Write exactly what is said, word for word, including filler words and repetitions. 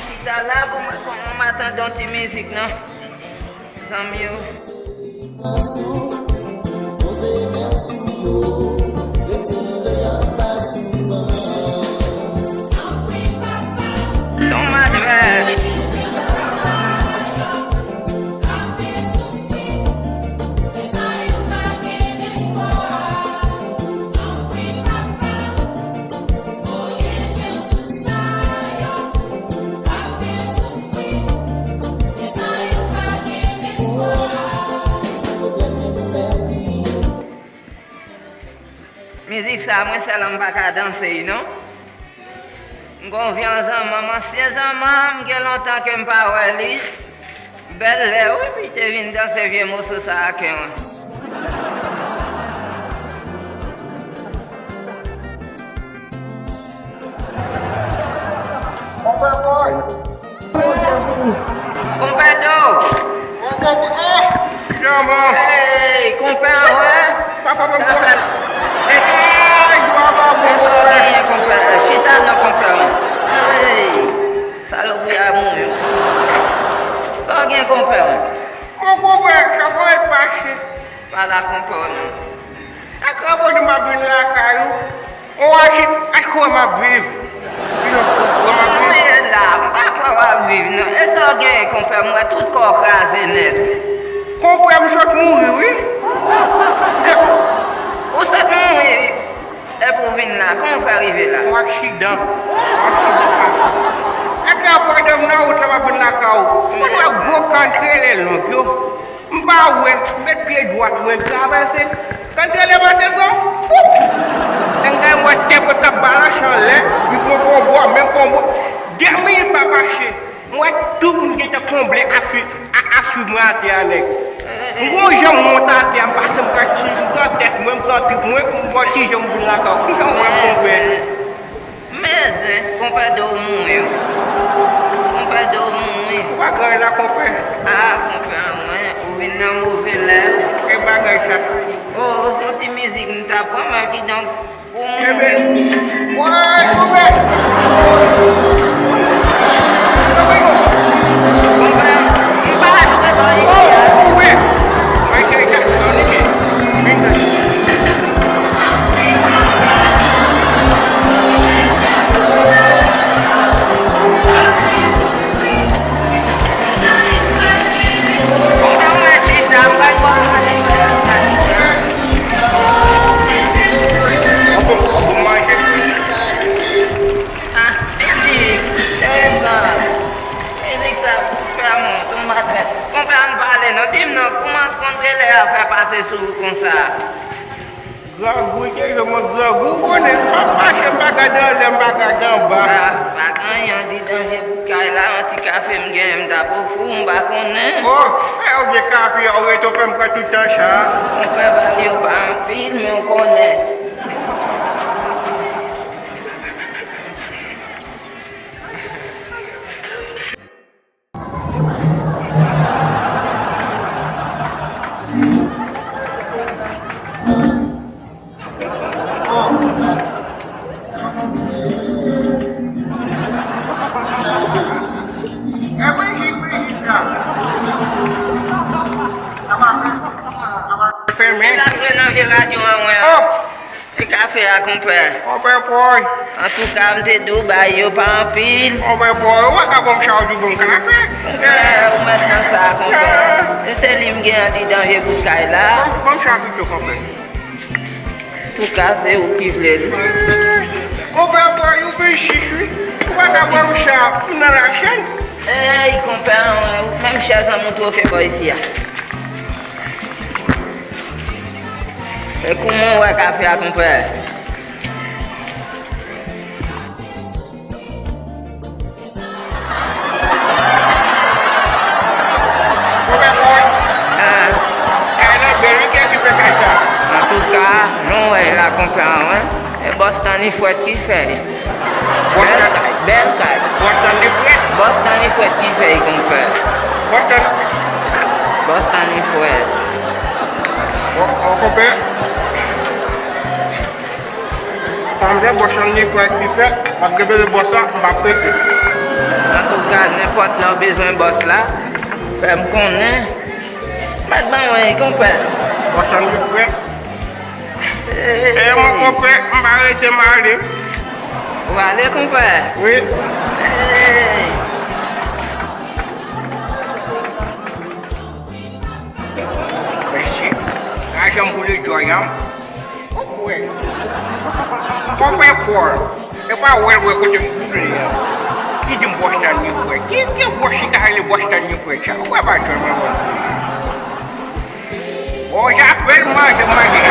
Chita la pou mwen, pou mwen tande yon ti mizik, non. Zanmi yo. Ton madrè. Mizik sa, mwen sèl m pa ka danse, non. M gon vyan zanmanm, ansyen zanmanm, gen lontan ke m pa wè li. Bèl lè, wi, pou l te vin danse vye moso sa ak mwen. Konpè Boy. Konpè Do. Hey, konpè an wè. Papa ban m kòb. Hey, dwa pa bon. Sa w genyen, konpè? Chita non, konpè an. Hey, salopri a mouri. Sa w gen, konpè an? Mon konpè, sa pa ret fache. Pa la, konpè an non. Sa krapo di m ap vin lakay ou. Ou achi, achi kouwè m ap viv. Ou ye la, m pa kwè w ap viv non. E sa w genyen, konpè m? M wè tout kò w kraze nèt. Konpè m sot mouri, wi. Ou sot mouri, epi w vin la. Kòman w fè rive la? Yon aksidan. E ke pandan m nan wout la, m ap vin lakay ou. Mwen wè gwo kantrele long yo. M pa wè, m met pye dwat mwen, m travèse. Kantrele pase gwo, foup! Lè m gade m wè tè mwen t ap balanse anlè, m pran fon bò, menm fon bò. De minit pa pase, m wè tout moun gentan konble ap swiv, a, ap swiv mwen atè a, nèg. M gon jan m monte atè a, m pase m pran ti, m pran tèt mwen, m pran trip mwen, m gon ti jan m vin lakay ou. Ki jan w wè m konpè? Men zen, konpè Do mouri wi. Konpè Do mouri. Ou pa gen anyen la, konpè? Ah, konpè an mwen, ou vin nan move lè. Ki bagay sa? Oh, se yon ti mizik m t ap pran, men kidonk, ou mouri. Woy, konpè! Konpè, m pa ka jwe bò isi a. Oh, konpè! Michael Jackson, li ye. Vin nan. Ah, mizik, enteresan. Mizik sa, kout fè mwen, tonba tèt. Konpè, ann pale non, di m non, kouman, kòman trelè a fè pase sou ou konsa? Grangou, te jwe mwen grangou, ou konnen, m ap mache, m pa gade anlè, m pa gade anba. Pa, pa gen anyen andidan vye bout kay la, yon ti kafe m genyen, m t ap ofri w, m pa konnen. Oh, fè yo gen kafe, yo rete w fè m pran tout tan sa. Konpè, ba yo pa anpil, men w konnen. Fèmen. L ap jwe nan vye radyo an, mwen. Oh! E kafe a, konpè? Konpè Pòy. Antouka, m te di w bay yo pa anpil. Konpè Pòy, ou pa ka ban m sa, ou di w ban m kafe? Konpè, ou mèt nan sa, konpè. E se li m gen andidan vye bout kay la. Ban m, ban m sa pito, konpè. Antouka, se ou ki vle li. Konpè Pòy, ou vin chich, wi. Ou pa ka ban m sa, m nan lachèn. Ey, konpè, menm chèz an m ou twoke bò isi a. E kouman w wè kafe a, konpè? Konpè Pòy. Ah. Kay la bèl, wi, kiyès ki fè kay sa? Antouka, jan w wè la, konpè an, wi. E Boston li frèt ki fè li. Boston. Bèl, bèl kay. Boston li frèt? Boston li frèt ki fè li, konpè. Boston. Boston li frèt. Bon, bon, konpè. Pandan Boston li frèt ki fè, m ap revele bòs la, m ap pete. Antouka, nenpòt lè w bezwen bòs la, fè m konnen. Mèt ban mwen, konpè. Bòs la, m te frè. E, mon konpè, m pa rete, m ale. Ou ale, konpè? Wi. Hey. Mesye, lajan m boule djòy an. Konpè. Konpè Paul. E pa wè l wè kote m boule an. Li di m Boston li frè. Ki, ki wòch li ta rele Boston li frè sa? Ou wè pa djòy mwen wè. Bon, j ap fè l manje, manje.